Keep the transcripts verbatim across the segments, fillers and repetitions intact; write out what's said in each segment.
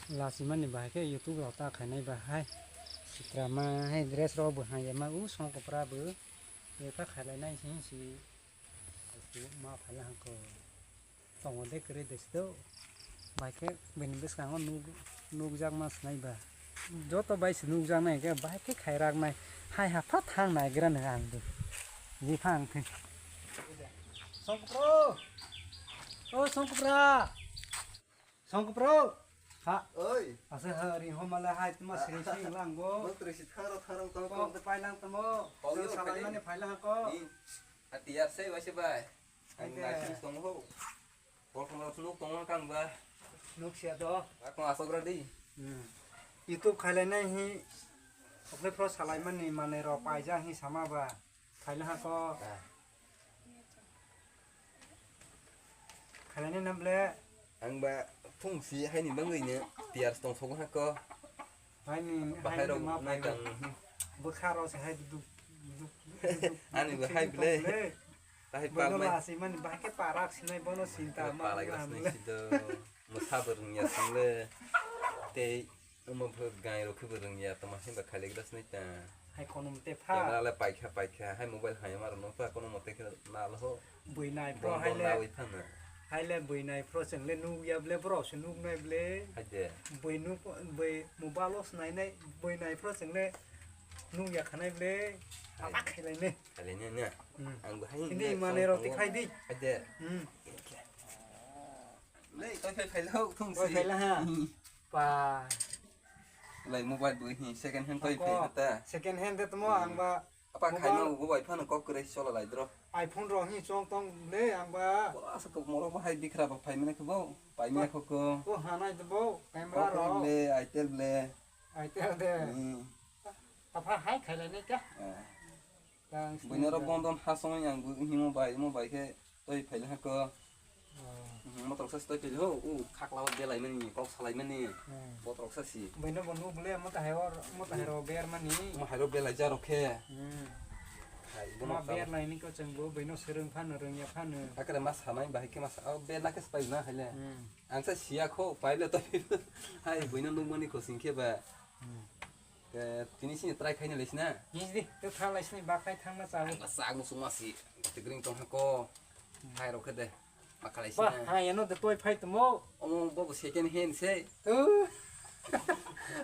Lasimani bahai khe YouTube rok ta khainai bahai. Sitra ma hai dress rok bo haiya ma u song kopra bo. Eta khailai nai si si. Ma phaila hangko. Tongo de kwrwi de sido. Bahai khe bini bwskango nuk, nukjak ma sinai ba. Joto bai se nukjak nai khe bahai khe khairak nai. Hai hapha thang nai gra nai ang bo. Ji phang thai. Song kopra. O song kopra. Songkupro. Ha. Oi. Asa ha ri ho mala hai tuma sri sri lang go. Bo tri si tharo tharo tong Kok tong. Pai lang tamo. Kok yo Salai kali. Mani phai lang ko. Ni. Ati yar sei wai se bai. Ang Aide. Nasi tong ho. Kol kol nuk tong kang ba. Nuk sia do. Ako asok ra di. Hmm. YouTube khailai nai hi. Okle pro salai mani mane ro paijak hi sama ba. Khailai ha ko. Ah. Khailani na ble? Ang ba phung si haini bangwi ne tiyar tong sogo ha ko. Haini, bahai haini rok ma nai phai tang. Bwkha rok se hai duk, duk, duk, duk, ani duk, ba hai duk ble. Tong ble. Tahai bono pa mai. Lasi mani bahai khe parak sinai bono sinta ma. Parak ma ras nai ble. Sido. Mo sabar nya sing le. Tei Omo pho gai rok khe bo rwngya, tamo hai ba khailaigwla swnai ta. Hai kono mte pha. Camera le paikha, paikha, hai mobile hai ma rwno pha, kono mote khe nal ho. Bui nai phro bom hai bom le. Nawi phano. Hai le bui nai phro chwng le nukya ble, borok se nuknai ble. Hai de. Bui nuk, bui mobile o swnai nai, bui nai phro chwng le nukya khanai ble. Hai. Apa khailai ne. Khailai ne ne. Hmm. Ang bo hai. Hindi ne mane song roti tongo. Khai di. Hai de. Hmm. Le, toi phai phai lo, thung si. Toi phai la ha. Hmm. Pa. Lai mobile bo hi second hand toi phai ta. Second hand de tamo ang ba. Apa khai no mobile phano kok kre sola lai dro. iPhone ro hi chong tong le ang ba. Asa ko morok ba hai bikra ba phai mene ko bo. Pai mene ko ko. Ko hanai de bo. Camera ro. Le, Itel le. Itel de. Hmm. Apa hai khai le ne ka? Eh. Buino ro bondon ha songwi ang bo himo bai, mo bai khe toi phai le hako. Oh. Mhm, motor sa toi phai le ho, u khakla o belai mani, kok salai mani. Hmm. Botor sa si. Buino bo nuk le mo ta hai or, mo ta hai ro ber mani. Mo hai ro belai ja ro khe. Hmm. Hai, bo ma nok ber lai ni ko chang bo, buino sereng phano, rengya phano. Akre ma sanai bai khe ma sa, o ber na khe pai na hai le. Hmm. Ang sa siya kho, pai le toi. Hai, buino nuk mani ko sing khe ba. Hmm. Ke tini sini try khaina lesina. Nisi di, to tha lesini ba khai thangna chawi. Ang sak musung masi, tigring tong hako. Hai rok de. Makalai sina. Ba, ha yano de toy phai tamo. Omo bo second hand se. To.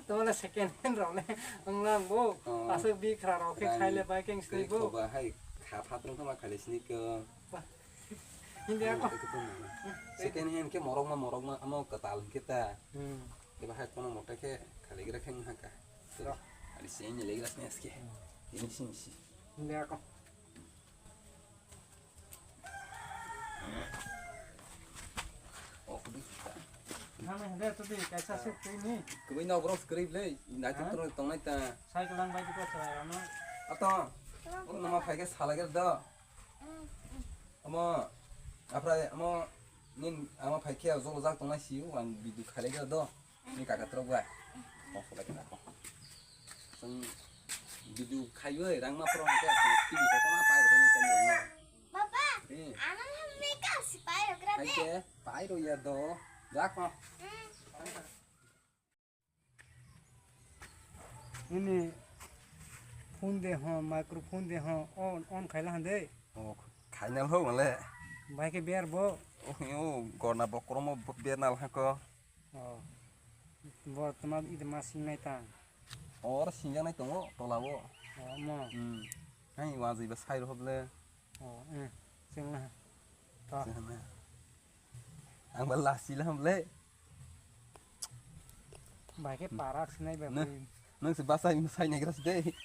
To la second hand rok le. Ang lang bo. Oh. Asuk bi khra rok khe khai le bai keng sini bo. Ba hai kha phatrong khe makalai sini ko. Ba. Hindi ako. Second hand ke morok ma morok ma amo katal kita. Hmm. Ke bahai kono mote ke khali gira kheng haka. Ro. Ali sini le gira sini aske. Hmm. Ini sini si. Hindi ako. Oh, kudu kita. Nang hindi to di kaisa suk tini. Kuwi na bro script le. Nanti terus tong nai ta. Sai kelang bai kita cerai rano. Ato. Oh, nama phai ke sala gira do. Omo, aphra, omo, nin, ama phai khe jolo jak tongnai si, ang video khailai khe do, ni kaka trok ba, kok solai khe nako. Chwng video khaiwi rang ma phoro hwnkhe, chwng T V kotorma pai rwbaini tongmani. Baba, eh. Ano make up si pai rwgra de. Hai khe, pai rwya do, jak ma. Mm. Ini phone de ho, microphone de ho, on, on khaila hande. Oh, khaina ho male. Bai ke ber bo. Oh, yo, gorna bokromo ber nal hako. Oh. Bo tama ide ma sing nai ta. Or sing nai tongo, tola bo. Oh, mo. Hmm. Hai, wajui ba sai ro ble. Oh, eh, sing na. Ta. Sing na. Ang ba lasi lam le. Bai khe parak sinai ba. Nang, nang se basai musai nai gras de.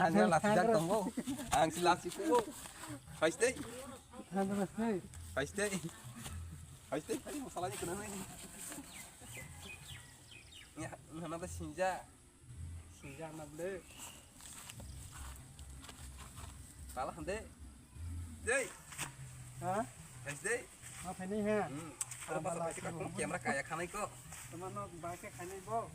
Ang ba lasi jak tongo. Ang si lasi ko. Hai ste. Hai ste. Hai ste. Hai, masalah ni kena ni. Ya, mana ta sinja. Sinja na ble. Salah de. Dei. Ha? Hai dei. Ma phainai ha. Hmm. Aro basa basa ko camera kaya khanai ko. Tama no ba ke khanai bo.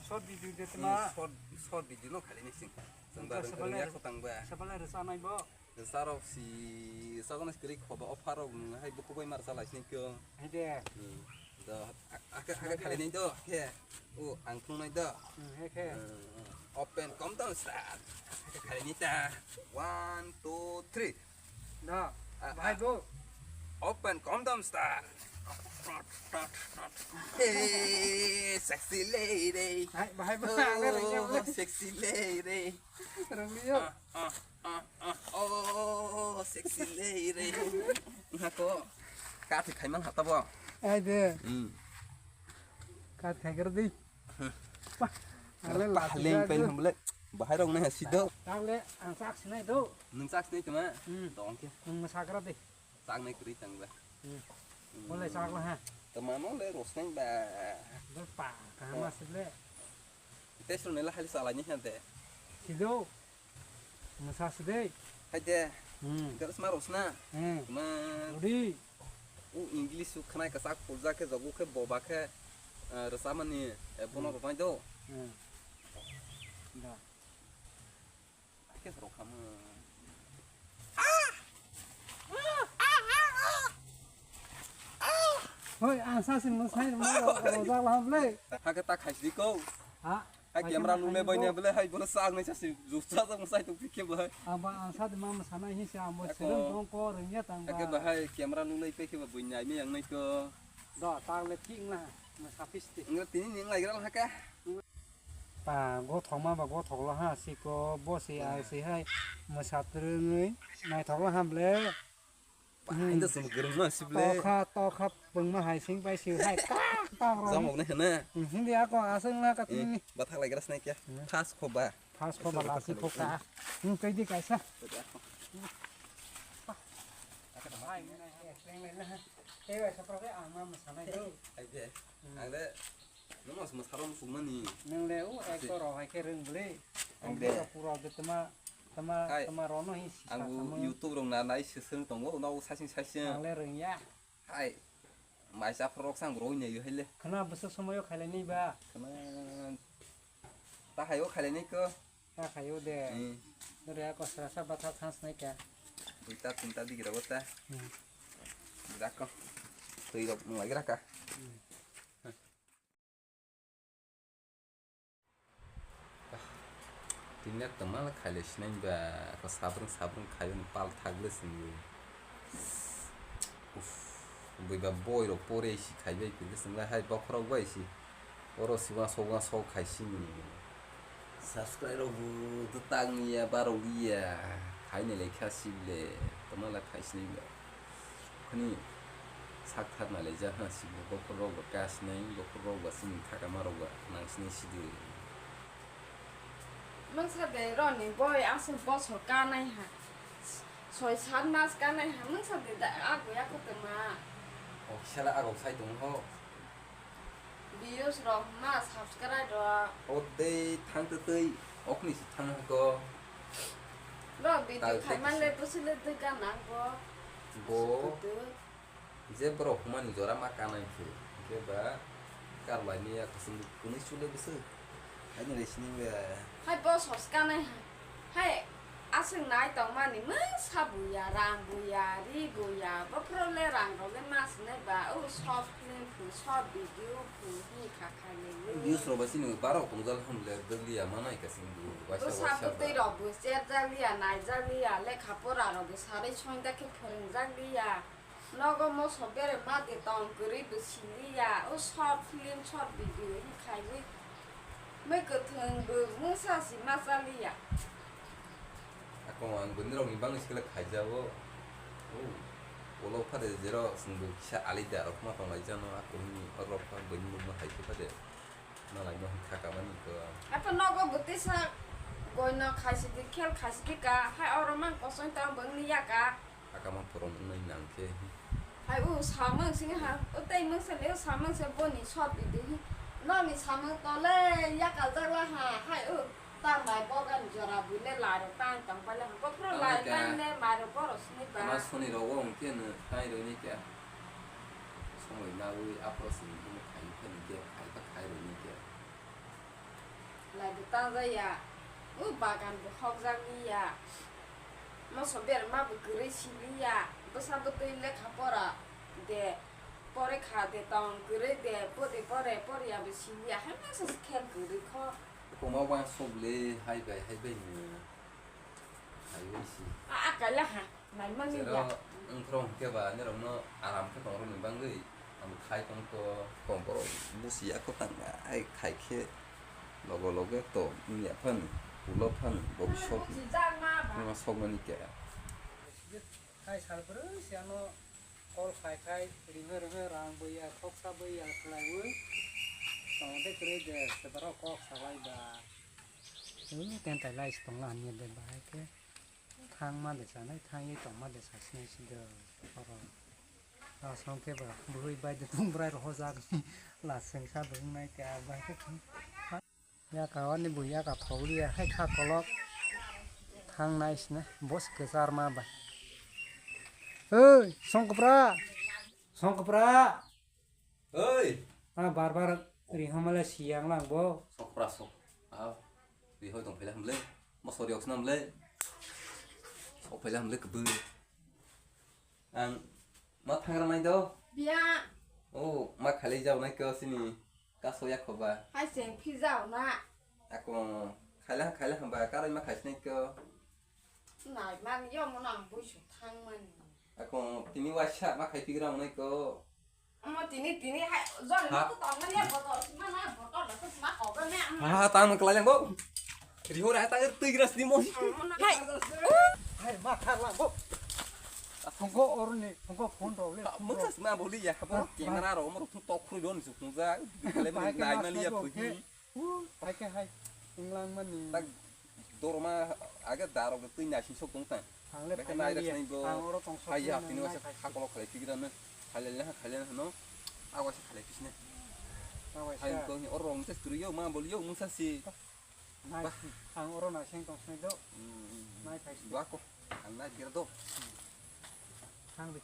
Short video de tama. Short, short video no khalai ni sing. Tang ba rung ya ko tang ba. Sabala resa nai bo. Sarok si, sarok na skri khoba offer rok nung hai buku bai mar salai sini kyo. Hai de. Hmm. Ake, ake khalinai do, ke. O, ang thungnai do. Hmm, he khe. Hmm, open, condom start. Ake khalinai ta. One, two, three. Da, Ah, bahai ah. Bo. Open, condom start. Hey, sexy lady. Hai, bahai bo, Oh, ang le rengya bo. Sexy lady. Rengya. Ah, ah, ah, ah. Oh, sexy lady. Ngako. Kati khaimang hata bo. Ai de. Hmm. Kat khai kar di. Wah, ale Pahaleng lati pen jago. Hamle. Bahai rong nai hasido. Tang le ang sak sinai do. Nung sak sinai tuma. Hmm. Dong ke. Nung sak ra di. Sak nai kri tang ba. Hmm. Bolai sak la ha. Tuma mo le rosneng ba. Ber pa, kaham Oh. Asik le. Tes ro nela hali salai ni hante. Sido. Masa side. Hai de. Hmm. Girls ma rosna. Hmm. Ma. Udi. U English u khnai kasak purja khe jogu khe boba khe, eh, rwchapmani, eh, bono Hmm. rwnai do. Hmm. Da. Hai khe rwkha mo. Hoi, ang sa sin mo sai mo ro, ro jak laham le. Hakhe ta khaisdi ko. Ha? Hai camera lulai bai ne bole hai bono sak nai sasi jusa sa mo sai tong pikhe bai. Aba ang sa de ma sana hi se ang bo Ako. Serem tong ko rengya tang ba. Ake bahai camera lulai pe khe ba bui nai me yang nai ko. Do tang le thik na ma sapis ti. Ngal tini ning lai gra haka. Pa go thok ma ba go thok lo ha si ko bo si ai si hai ma sat rengui nai thok lo ham le. Pahain da sum gerung ma sible. Tokha, tokha, pungma hai sing pai siu hai. Tak, tak, rong. Jamok ne hene. Hindi ako asung na kat Eh, ni. Bathak lai gras nai kya. Hmm. Thas khoba. Thas khoba lasi khoka. Hmm, kai di kaisa. Hai, explain le na. Te wa sa probe ama ma sanai do. Hai de. Hmm. Ang le Nung mas mas harom sungmani. Nung le u Ase. Actor rok hai khe rwng bwle. Ang Ang de. Pura de tama, tama, Hai. Tama rono hi si Ang sa bu samung. YouTube rok na nai seseng tongo, na u sasing sasing. Ang le rwng ya. Hai. Mai sa rok sang roi ne yo hai le. Khna bwswk somoyo khailai ni ba. Khna. Ta hai o khailai ni ko. Ta khai o de. Hmm. Dore ako sra sa batha thans nai ka. Duita tinta digira bota. Hmm. Dako. Tui rok nung lagi raka. Hmm. Tini tongma le khaile sinai ba, ko sabrung sabrung khaio ni pal thagle sini. Uff, bui ba boi rok pore si khaibai pile sini hai bokhorok bai si. Oro si wa sok wa sok khai sini. Subscribe rok bu to tang ya barok ya. Khai ni lekha si bile. Tongma le khai sinai ba. Khani sak thar nai le ja ha si bo bokhorok ba kas nai bokhorok ba sini thaka ma rok ba nang sini sidi. Mangsa de roni boi aswk bosor kanai ha. Soi sat mas kanai ha mangsa de da ago ya kotoma. O kisa la ago sai tong ho. Views rok ma subscribe rok. O dei thang tei okni si thang ko. Ro video Tal khai man le tei busi le dega nang bo. Bo. Kutu. Je borok humani jora ma kanai khe, hwnkhe ba karlaini ya khasing kwnwi chule bwswk. Haini re sini ba. Hai bo sos kanai ha. Hai aswk nai tongmani mungsa buya, rang buya, ri buya, bophoro le rang rok le ma sinai ba, o short film phu, short video phu, hi kha kha le. Views rok ba sini barok tongjal ham le dwliya manai ka sini bu, waisa Bwsa waisa bwtwi ba. Rok bo cherjak liya, naijak liya, lekha pora rok bo sarwi soinda khe phwrwngjak liya. Nogo moso bere ma de tong kwrwi bo siliya, o short film, short video hi khaiwi mui kwthwng bo mungsa si ma chaliya. Ako ang bwini rokni bagwi sikla khaijago. O, ulo phade jero chwngbo kisa alida rok ma tonglaijano, ako hini orok pha bwini mukno hai khe phade. Malai no kha kamani ko. Ato nogo bwtwi sa goino khaisidi khel khaisidi ka, hai oro mang kosong tong bwngni yaka. Akama phorom wngnai nang khe. Hai u samang sing ha, u tei mangsa le u samang se boni sot di di. Noni samang tole yakal jak la ha, hai u ta mai bogan jora bui le lai rok tang tang pai le ha. Bophro lai tang le mai rok boro sini ba. Ama soni rok o hwnkhe no tai roi ni kya. Somoi nawi aphro sini bono khai khe ni kya, khai ta khai roi ni kya. Lai bo tang jak ya. U bagan bo hok jak li ya. Moso berma bo kwrwi sili ya, bwsa bwtwi lekha pora de. Pore kha de tong kwrwi de, pore pore pore ya bo simi ya, hai masa se khe kwrwi kho. Koma wa sok le, hai bai, hai bai no. Hai bai si. A, a kala ha, nai mani ya. Jero wngkhorok hwnkhe ba, nirok no aram khe tong rwni bangwi, ang khai tong to. Kom borok busi ya kho tang ai khai khe, logo logo to wngya phano, ulo phano, bo sok. Busi jak ma ba. Nima sok mani khe. Khai sal bwrwi se ano call khai khai ringwi ringwi rang bwi ya khoksa bwi ya khlaiwi tong de kwrwi de se borok kok salai ba. Ui tentai lai se tongla hamya de bahai khe thangma de sanai thangwi tongma de sasinai se de oro. Asong khe ba bwrwi bai de tong bwrai rohorjak la sengsa de wngnai khe bahai khe thang. Yaka ani bo yaka thoglia hai kha kolok thang nai sina boss kwchar ma ba. Oi, Songkopra! Songkopra! Oi! A bar bar ri hamale siyang lang bo. Sokpra sok. A, ri hoi tong phaila hamle. Mo sori oksna hamle. Sok phaila hamle kbu. Ang ma thangra nai do. Biya. O, ma khalai jao nai ko sini. Kaso ya khoba. Hai seng phijao na. Ako khaila khaila hamba karoi ma khaisnai ko. Nai man yo mo nang buisu thang man. Ako tini waisa ma khai pigra nai ko. Amo tini tini hai jol mo to tong man ya boto ma na boto la to ma ko ga me. Ha tang khalai lang bo. Riho ra tang tui gras di mo. Hai. Hai ma khar lang bo. Phongko oroni phongko phone rok le. Mo sa ma boli ya bo camera ro mo ro tok khru don su phung ja. Khalai ma nai ma liya phu. Hai khe hai wnglang mani. Tak dorma age darok twi naising sok tong tang. Ang le beke nai res nai bo. Ang oro tong sok. Hai ya tini wasa hakolo khalai phikira no. Khalai le khalai no. Awa se khalai phisne. Awa se. Hai ko ni oro rong tes kru yo ma bol yo musa si. Nai ang oro naising tong snai do. Nai khai si. Ba ko. Ang nai ger do. Thang di.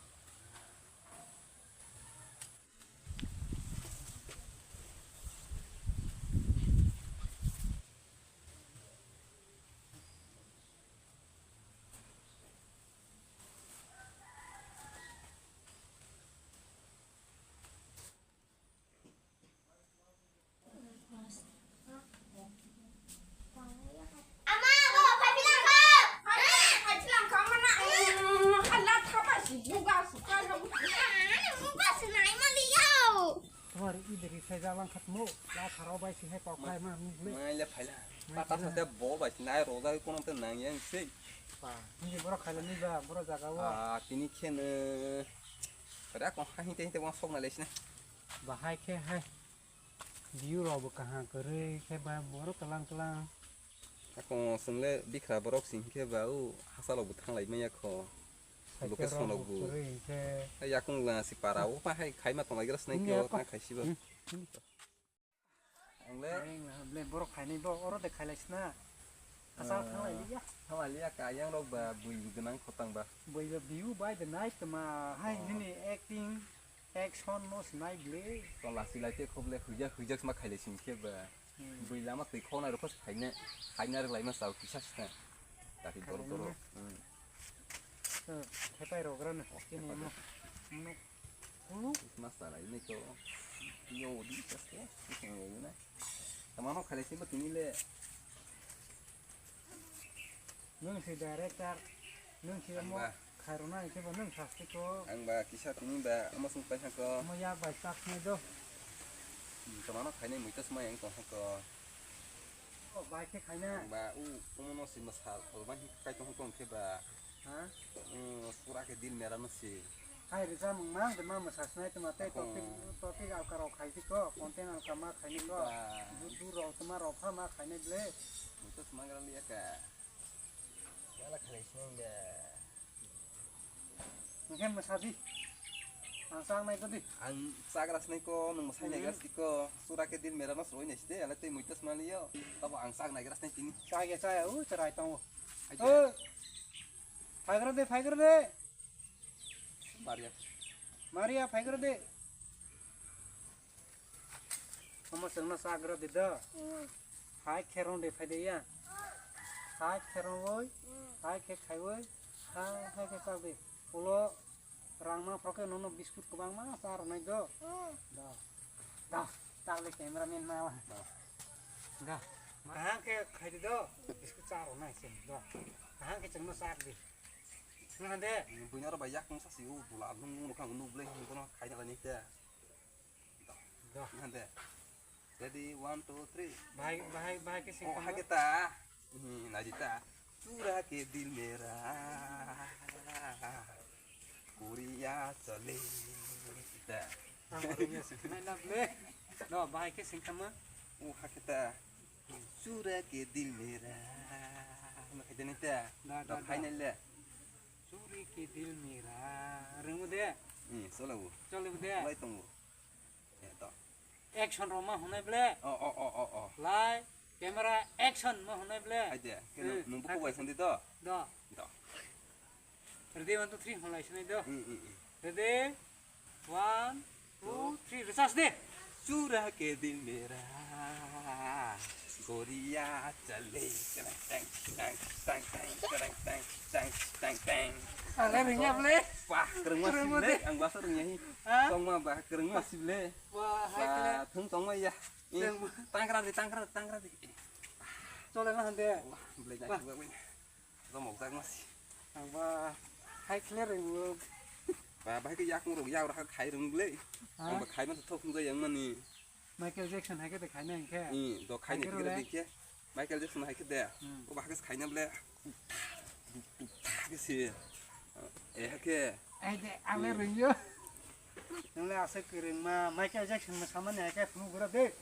Ama, bo, phai philang kho. Phai, phai philang kho, mana? Hala, thapa si juga, suka, suka. Ani, muka si nai ma liyo. Tomar i deri sai jalang khat mo, la tharo bai si hai kok khai ma mi le. Mai le phaila. Pata sa te bol bai si nai roda kono te nang yang sei. Pa, ni boro khaila ni ba, boro jaga o. Ah, tini khene. Ra kong ha hinte hinte wang sok na le sina. Bahai khe hai. View rok bo kaham kwrwi khe ba borok kwlang kwlang. Ako chwng le bikra borok sing khe ba o hachal rok bo thang lai manya kho. Location rok bo kwrwi khe. Yakung la si para o pa hai khai ma tong lai gra snai khe o tang khai si ba. Ang le. Ble borok khai nai bo oro de khai lai sna. Hachal thang lai liya. Thang lai liya ka yang rok ba bui gwnang khotang ba. Bui ba view bai de nai tma hai nini acting. Action no sinai ble. To lasi lai te khoble huijak huijak ma khaile sing khe ba. Bui lama twi khona rokho khaina khaina rwk lai ma chao kisa sita. Dati doro doro. Thepai rok rano kini mo. Mo. Mas ta lai ni to. Yo di saste. Kisa yo na. Tamano khaile sing ba tini le. Nwng si director, nwng si omo khairoknai khe bo nwng sasti ko. Ang ba kisa tini ba omo swng paisa ko. Omo yak bai chak nai do. Tomano khainai muitas ma yang tong ko. O bai khe khaina. Ang ba u omo no si ma sal, o ba hi kai tong ko khe ba. Ha? Pura khe dil mera no si. Hai rijak mung mang de ma mwsa sinai tuma tei topic topic alka rok khai di ko content alka ma khai ni ko. Ba. Budu rok tuma rok pha ma khai ni ble. Muitas ma gra liya ka. Yala khalai sinai ba. Mungkin mwsa di. Ang chak nai ko di. Ang chak ras nai ko nung mwsai nai gas di ko. Sura khe dil mera mas roi nai side ala tei muitas ma liyo. Tabo ang chak nai gas nai tini. Chak ya chak ya u cherai tong. Hai. Phaigra de, phaigra de. Maria. Maria, phaigra de. Omo chwngno chagra de do. Hai kherong de phai de ya. Hai kherong oi. Hai khe khai oi. Hai, hai khe chak de. Ulo Rang ma phoro khe nono biscuit kwbangma cha rwnai do. Do. Do. Takle cameraman ma. Do. Kaham khe khai di do. Biscuit cha rwnai se. Do. Kaham khe chwngno chak di. Nang de. Buino ro bai yak nung sa si u bula nung nung kha nung ble nung kono khai na ni te. Do. Nang de. Ready, one, two, three. Bahai, bahai, bahai khe sing Oh, kha hake ta. Hmm, naji ta. Chura ke dil mera. Korea chale. Ta. Ang aro ya sing kha nai na ble. Do, bahai khe sing kha ma. Oh, hake ta. Chura ke dil mera. Ma khai de ni ta. Da, Do, da, da. Final le. Churi ke dil mera. Rwngo de. Hmm, chole bo. Chole bo de. Lai tongo. Eh, to. Action roma hwnai ble. Oh, oh, oh, oh, oh. Lai, camera, action ma hwnai ble. Hai de, khe Eh, nung, nung buku hai. Bai sandi to? Do. Do. Ready, one, two, three, hwnlai sini do. Mm, mm, mm. Ready, one, two, three, rwchas de. Chura ke dil mera, goriya chale, tang, tang, tang, tang. Ang le rwngya ble. Wah, kerengma Kerengma sibile, de. Ang basa rwngya hi. Ha? Tongma ba, kerengma sibile. Wah, hai Wah, kele. Thung tongma ya. Eh, Yang ma- tangkra di, tangkra, tangkra di. Chole na hande. Wah, belai Wah. Jai, wah, wah. Romok jak masi. Ang ba, hai kele rwngmo. Ba, ba, hai ke yak mo rok, yak rok khai rwng ble. Ha? Ang ba khai ma thok thung jai yang mani. Michael Jackson hai khe de khaina hinkhe. Hmm, do khaina Hai khe khe role. De khe. Michael Jackson hai khe de. Hmm. Ko ba khe khaina ble. Khe si. Eh, ha khe. Ai de, ang le Hmm. Rwngyo. Nang le asa kwrwngma Michael Jackson ma samani hai khe phunu gura de.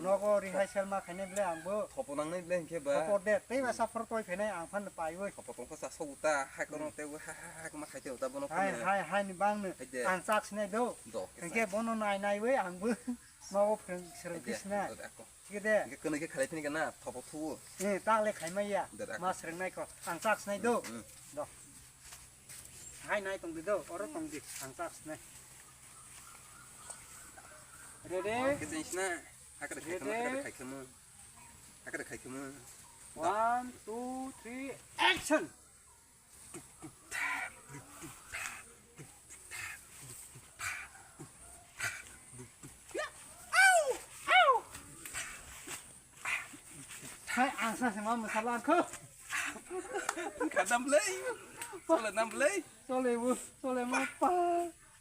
Nogo rehearsal ma khaina ble ang bo. Thopo nangnai ble hinkhe ba. Thopo de, tei ba saphor toi phainai ang phan pai oi. Thopo tongkha sa so uta, hai kono Hmm. Te ha, ha, ha, ma khai te uta bono Hai, phunai. Hai, hai ni bang no. Hai de. Ang chak sinai do. Do, khe Hinkhe sai. Bono nai nai oi ang bo. Nogo phrwng srwng Hai de, khe sina. Do de, ako. Thik de. Hinkhe kwnwi khe khalai phini gana, thopo thuo. Eh, ta le khai maya. Dada. Ma sreng nai kho. Ang chak snai do. Hmm. Do. Hai nai tong di do, oro tong di. Ang chak snai. Ready? Khe cheng sina. Hakare khai khamo, Ready? Hakare khai khamo. Hakare khai khamo. One, two, three, action! Hai, ang sa se ma mwsa langkho. Kadam lei. Chole nam lei. Chole bu, chole ma pa.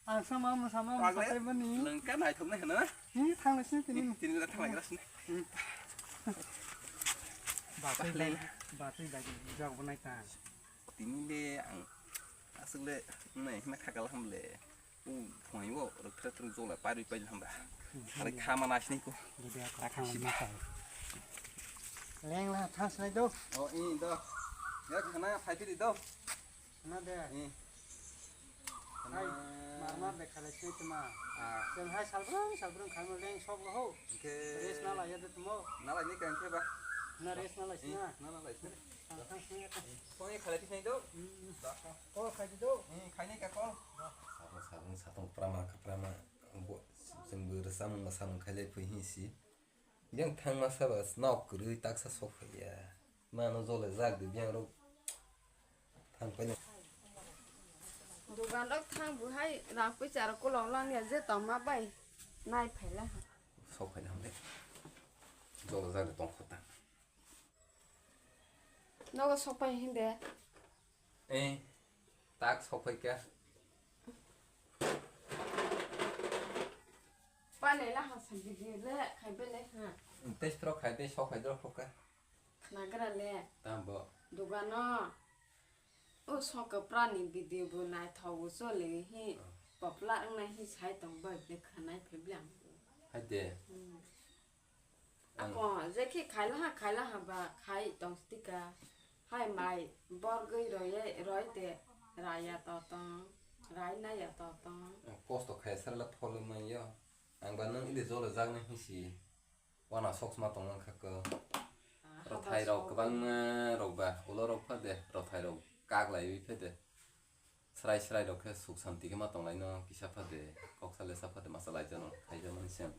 Ang sa ma mwsa ma mwsa Pagle. Tai mani. Nang ka nai thok nai hana. Hi, thang le sini tini. Tini la thang lai gra sini. Batwi Pagle. Bai, batwi bai jog bo nai ta. Tini le ang aswk le nai hwnna kha kal ham le. U phwai o rwk thra thra jola parwi pai ham ba. Are kha ma nai sini ko. Bidi ako Akha thang siba. Ma ta. Leng la thang snai do. O i do. Ya khana phai phiri do. Khana de. I. Hai, mar mar de khalai sini tuma. Ah. Chwng hai salbrung salbrung khaima leng sok lo ho. Hwnkhe Rest na laiya de tumo. Na lai ni kan khe ba. Na rest na lai sina. Na na lai sina. Ang thang sini. Phone khalai thisnai do. Hmm. Da kha. Call khai di do. Hmm, khai ni ka call. Sabung sabung satong prama ka prama. Bo, chwng bo rwchapmung ma samung khailai phai hi si. Yang thangma saba nok kwrwi taksa sok phaiya. Mano jole jak di biyang rok. Thang paina. Dugan rok thang buhai rang pui charo kolok lang ya je tongma bai nai phaila. Sok phaina hamle. Jole jak di tong khota. Nogo sok pai hinde. Eh, tak sok pai kya? Pane la ha sa gidi le khai bele ha. Test pro khai test sok khai dro khoka. Nagra le. Tambo. Dugano. O sok prani video bo nai thawo chole hi. Oh. Popular ngnai hi sai tong bai ble khanai phe blang. Hai de. Hmm. Ang Ako, je khe khaila ha, khaila ha ba, khai tong stika. Hai mai, bor gwi roye, roi te, raya to tong, rai na ya to tong. Ang kosto khai sar la phol mai yo. Ang ba nang ide jolo jak na hisi. Wana socks ma tong nang kha ko. Ah, rothai haba rok sok. Kwbangma rok ba, ulo rok pha de, rothai rok kak lai wi phe de. Srai srai rok khe suk santi khe ma tong lai no kisa pha de, kok sale sa pha de, masa lai jano khai ja mani se ang.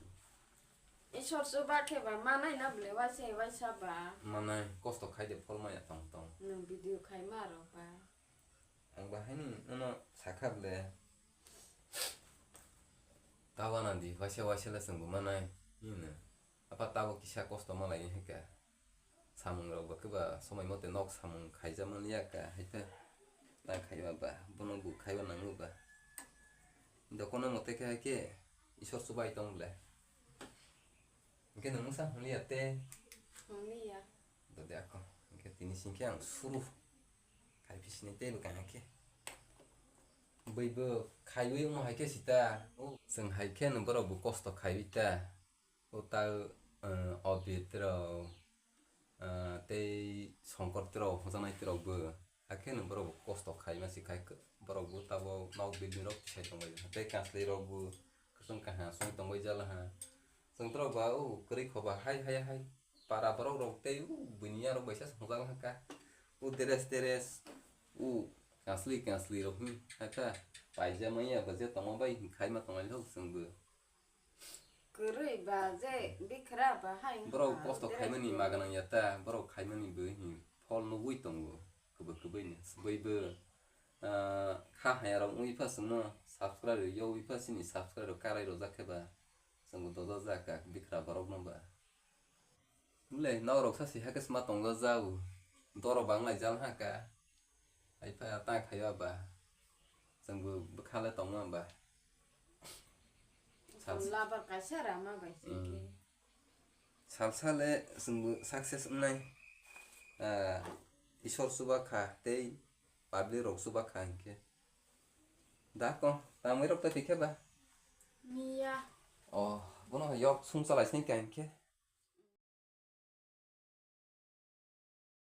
Isor chuba khe ba manai na bwle waisa waisa ba. Manai kosto khai de phol maya tong tong. Nwng video khai ma rok ba. Ang bahaini nono sakha ble. Tawana di, waisa waisa le chwng bo manai, hino. Apa tabo kisa kosto malai hinka. Samung rok ba khe ba somai mote nok samung khaijak mani ya ka, hai khe ta khaiba ba, bono bo khaiba nango ba. Dokono mote khe hai khe Isor chubai tong ble. Hwnkhe nwng mungsa hwnliya te? Hwnliya. Dode ako. Hwnkhe tini singkhe ang suru. Khai phisini tei bwkha khe. Bwibw khaiwi omo hai khe sita. O chwng hai khe no borok bo kosto khaiwi ta. O ta, eh, Obit rok, eh, tei Songkor rok, hwnjaknai rok bo. Hakhe no borok bo kosto khaima se khai, borok bo tabok nok building rok tisai tongbai, tei kansloi rok bo kwchwng kaham song tongbai jala ha. Chwng borok ba o kwrwi khoba hai hai hai para borok rok tei o buini ya rok bai sa songjak ha ka. O dress teres o kansloi kansloi rok ni hakha paijama ya ba je tongma bai khaima tongnai rok chwng bo. Kwrwi ba je bikra ba hai wngkha. Borok kosto khaimani maganang ya ta, borok khaimani bo hin phol nugwi tongo, kwbwi kwbwi ni. Bwibw, ah, kha haya rok wngwi pha chwngno subscribe rw yogwi pha chini subscribe rok karai rojak khe ba chwngbo dojajak ka bikra borok no ba. Bwle norok sa si hakhe sma tongjajago. Doro banglai jal ha ka. Hai pha ta khaiba ba. Chwngbo bwkha le tongma ba. Sal- Labar kaisa rama bai se Mm. khe. Salsa le chwngbo success wngnai. Ah, Isor chuba kha tei public rok chuba kha hinkhe. Da ko, tamwi rok ta tikhe ba? Miya. Oh, bono yok sung chalai sing ka hinkhe.